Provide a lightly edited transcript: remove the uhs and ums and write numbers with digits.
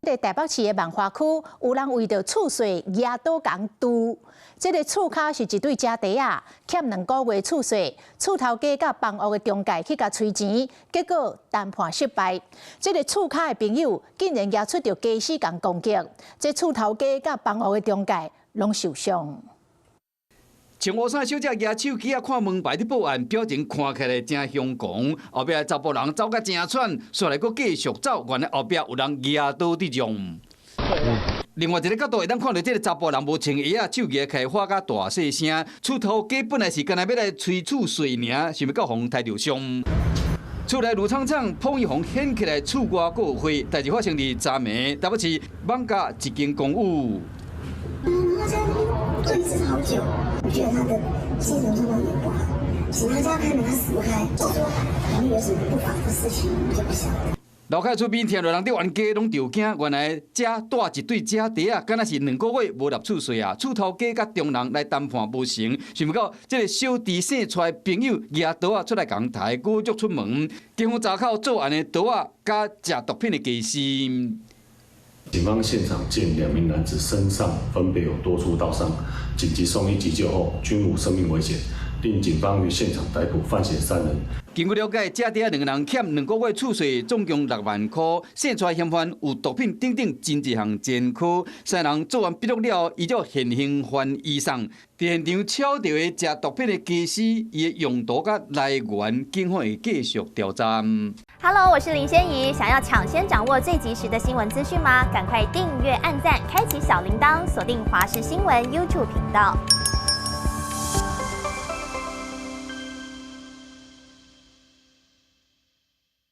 佇台北市的萬華區，有人為著厝稅舉刀共挃。這个厝跤是一對姐弟仔，欠兩個月厝稅，厝頭家佮房屋的中介去共催錢，結果談判失敗。這个厝跤的朋友竟然舉出著家私共攻擊，這厝頭家佮房屋的中介攏受傷。穿烏衫小姐舉手機仔看門牌佇報案，表情看起來誠兇狂。後壁查埔人走甲誠喘，煞來閣繼續走，原來後壁有人舉刀佇讓。另外一个角度會當看著這个查埔人無穿鞋仔，手舉起來喊甲大細聲。厝頭家本來是干焦欲來催厝稅爾，想袂到予刣著傷。厝內盧廠廠碰伊予掀起來，厝外閣有火，代誌發生佇昨暝台北市艋舺一間公寓。對峙好久，我覺得他的精神狀況也不好。警察家開門，他死不開，就說裡面有什麼不法的事情，我就不曉得。樓跤厝邊聽著人佇冤家攏著驚，原來遮蹛一對姐弟仔，敢若是兩個月無納厝稅啊！厝頭家佮中人來談判無成，想袂到這个小弟生出來朋友舉刀仔出來共刣，侮辱出門，警方查扣作案的刀仔佮食毒品的家私。警方現場見兩名男子身上分別有多處刀傷，緊急送醫急救後均無生命危險，令警方於現場逮捕犯嫌三人。根據了解，姐弟兩个人欠兩個月厝稅，總共6萬塊，生出來嫌犯有毒品等等真濟項前科。三人做完筆錄了，依照現行犯移送。佇現場抄著的食毒品的家私，伊的用途佮來源，警方會繼續調查。 Hello，我是林仙怡，想要搶先掌握最及時的新聞資訊嗎？趕快訂閱、按讚、開啟小鈴鐺，鎖定華視新聞 YouTube 頻道。